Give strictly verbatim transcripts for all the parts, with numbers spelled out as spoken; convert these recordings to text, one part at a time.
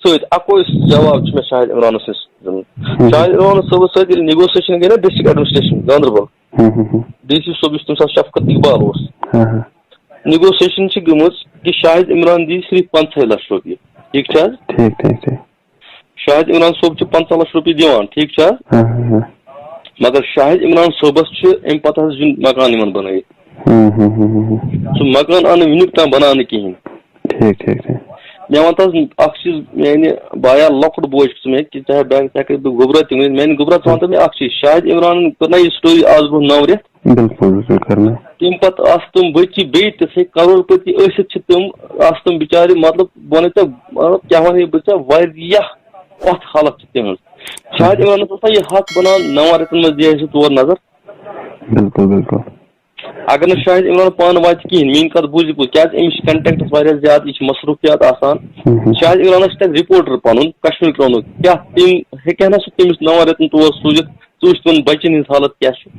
سۭتۍ اَکوے جواب چھُ مےٚ شاہد عمران سٕنٛدِ سۭتۍ دیُن۔ ہم۔ شاہد عمران صٲبَس سۭتۍ ییٚلہِ negotiation گٔے نا district administration گاندربل، ہم، ہم، ہم۔ D C صٲب یُس تَمہِ ساتہٕ شفقت اقبال اوس، ہاں، ہاں۔ Negotiation چھِ گٔمٕژ کہِ شاہد عمران دی صرف پنٛژاہ لَچھ رۄپیہِ۔ ٹھیٖک چھا حظ؟ ٹھیٖک، ٹھیٖک، ٹھیٖک۔ شاہد عمران صٲب چھُ پنٛژاہ لَچھ رۄپیہِ دِوان، ٹھیٖک چھا حظ؟ ہاں، ہاں، ہاں۔ مگر شاہد عمران صٲبَس چھُ اَمہِ پَتہٕ حظ یُن مکان یِمَن بَنٲیِتھ۔ ہم، ہم، ہم، ہم، ہم۔ سُہ مکان آو نہٕ وٕنیُک تام بَناونہٕ کِہیٖنۍ۔ ٹھیٖک، ٹھیٖک، ٹھیٖک۔ مےٚ وَن تہٕ حظ اَکھ چیٖز، میٛانہِ بایا لۄکُٹ بوے چھُکھ ژٕ مےٚ، کہِ چاہے بہٕ ہٮ۪کہٕ بہٕ گوٚبرا تہِ ؤنِتھ، میٛانہِ گوٚبرا، ژٕ وَن تہٕ مےٚ اَکھ چیٖز، شاہد عمرانَن کٔر نہ یہِ story آز برونٛہہ نَو رٮ۪تھ؟ بِلکُل، بِلکُل کٔر مےٚ۔ تَمہِ پَتہٕ آسہٕ تِم بٔچی بیٚیہِ تِژھٕے کرور پٔتی ٲسِتھ چھِ تِم، آسہٕ تِم بِچارِ، مطلب، بہٕ وَنَے ژےٚ، مطلب، کیٛاہ وَنہٕ بہٕ ژےٚ، واریاہ پَتھ حالت چھِ تِہٕنٛز۔ شاہد عمرانَس اوس نہ یہِ حق بَنان نَوَن رٮ۪تَن منٛز دِیہِ ہے سُہ تور نظر۔ بِلکُل، بِلکُل۔ اگر نہٕ شاہد عمران پانہٕ واتہِ کِہیٖنۍ، میٛٲنۍ کَتھ بوٗزِو پوٚز، کیٛازِ أمِس چھِ contactَس واریاہ زیادٕ، یہِ چھِ مصروٗفیات آسان۔ ہم، ہم۔ شاہد عمرانَس چھِ تَتہِ reporter پَنُن، کشمیٖر کرٛونُک، کیٛاہ تِم ہیٚکہِ ہا نہ سُہ تٔمِس نَوَن رٮ۪تَن تور سوٗزِتھ، ژٕ وٕچھ تِمَن بَچَن ہِنٛز حالت کیٛاہ چھِ؟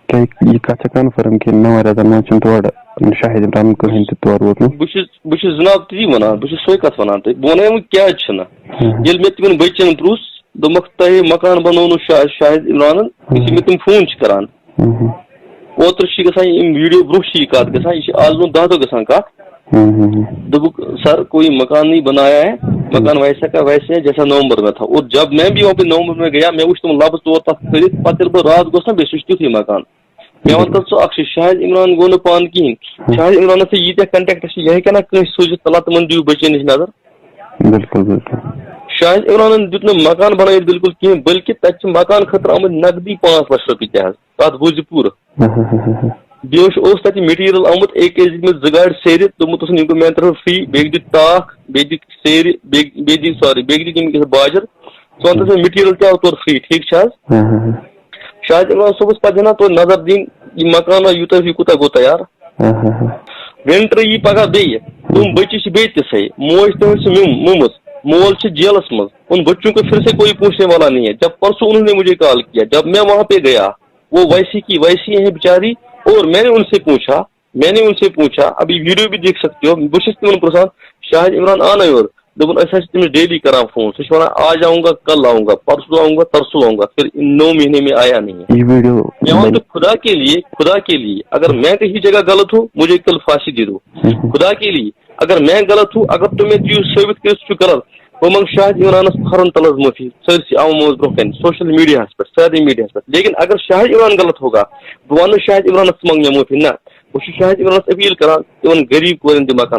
تۄہہِ یہِ کَتھ چھےٚ confirm کہِ نَوَن رٮ۪تَن منٛز چھُنہٕ تورٕ شاہد عمران کٕہٕنۍ تہِ تور ووتمُت؟ بہٕ چھُس، بہٕ چھُس جِناب تی وَنان، بہٕ چھُس سۄے کَتھ وَنان تۄہہِ۔ بہٕ وَنَے وۄنۍ کیٛازِ چھُنہٕ۔ ہم۔ ییٚلہِ مےٚ تِمَن بٔچَن پرُژھ، دوٚپمَکھ، "تۄہہِ مکان بَنوونُو شا-، شاہد عمرانَن؟" یُتھُے مےٚ تِم phone چھِ کَران۔ ہم۔ اوترٕ چھِ گژھان یِم video، برونٛہہ چھِ یہِ کَتھ گژھان، یہِ چھِ آز برونٛہہ دَہ دۄہ گژھان کَتھ۔ ہم، ہم، ہم۔ دوٚپُکھ، "سر، کوئی مکان نہیں بنایا ہے، مکان ویسا کا ویسے ہے جیسا نومبر میں تھا۔" اور جب میں بھی وہاں پہ نومبر میں گیا، مےٚ وُچھ تِمَن لفظ تور تَتھ کھٲلِتھ، پَتہٕ ییٚلہِ بہٕ راتھ گوٚژھ نا، بیٚیہِ سُہ چھُ تیُتھُے مکان۔ مےٚ وَن تہٕ ژٕ اَکھ چیٖز، شاہد عمران گوٚو نہٕ پانہٕ کِہیٖنۍ۔ ہم۔ شاہد عمرانَس چھِ ییٖتیٛاہ contactس چھِ، یہِ ہیٚکہِ نا کٲنٛسہِ سوٗزِتھ، "تَلہ تِمَن دِیِو بٔچَن نِش نظر"؟ بِلکُل، بِلکُل۔ شاہد عمرانَن دیُت نہٕ مکان بَنٲیِتھ بِلکُل کِہیٖنۍ، بلکہِ تَتہِ چھِ مکان خٲطرٕ آمٕتۍ نقدی پانٛژھ لَچھ رۄپیہِ تہِ حظ۔ کَتھ بوٗزِو پوٗرٕ۔ ہم، ہم، ہم، ہم۔ بیٚیہِ اوس، اوس تَتہِ material آمُت، اَکہِ ٲسۍ دِتمٕتۍ زٕ گاڑِ سیرِ، دوٚپمُت اوسُن، "یِم گوٚو میٛانہِ طرفہٕ free، بیٚیہِ دِتۍ تاکھ، بیٚیہِ دِتۍ سیرِ، بیٚیہِ، بیٚیہِ دِتۍ، sorry، بیٚیہِ دِتۍ یِم کِس باجِر۔" ژٕ وَن تہٕ مےٚ، material کیٛاہ اوس تورٕ free، ٹھیٖک چھا حظ؟ ہم، ہم، ہم۔ شاہد عمران صٲبَس پَزِ ہا نا توتہِ نظر دِنۍ، یہِ مکان یوٗتاہ، یہِ کوٗتاہ گوٚو تیار۔ ہم، ہم، ہم۔ Winter یی پگاہ بیٚیہِ، تِم بٔچی چھِ بیٚیہِ تِژھے، موج تِہنٛز چھِ مِم-، مُمٕژ، مول چھِ جیلَس منٛز، ان بچوں کو پھر سے کوئی پوچھنے والا نہیں ہے۔ جب پرسوں انہوں نے مجھے call کیا، جب میں وہاں پہ گیا، وہ ویسی کی ویسی ہیں بیچاری، اور میں نے ان سے پوچھا، میں نے ان سے پوچھا، ابھی video بھی دیکھ سکتے ہو، بہٕ چھُس تِمن پرژھان، "شاہد عمران آو نا یور؟" دوٚپُن، "أسۍ حظ چھِ تٔمِس daily کران phone، سُہ چھُ وَنان، 'آج آؤں گا، کل آؤں گا، پرسوں آؤں گا، ترسوں آؤں گا، پھر ان نو مہینے میں آیا نہیں ہے.'" یہ video مےٚ وَن بن- تہٕ خدا کے لیے، خدا کے لیے، اگر میں کہیں جگہ غلط ہوں، مجھے کل پھانسی دے دو۔ ہم۔ خدا کے لیے، اگر میں غلط ہوں، اگر تُہۍ مےٚ دِیِو ثٲبِت کٔرِتھ سُہ چھُ غلط، بہٕ منٛگہٕ شاہد عمرانس فخرن تلس معٲفی، سٲرسٕے عوامس برونٛہہ کنہِ، social mediaہس پٮ۪ٹھ، سارے mediaہس پٮ۪ٹھ۔ لیکن اگر شاہد عمران غلط ہوگا، بہٕ وَنہٕ نہٕ شاہد عمرانس ژٕ منٛگ مےٚ معٲفی، نہ، بہٕ چھُس شاہد عمرانس appeal کران، تِمن غریب کورٮ۪ن دِ مکان۔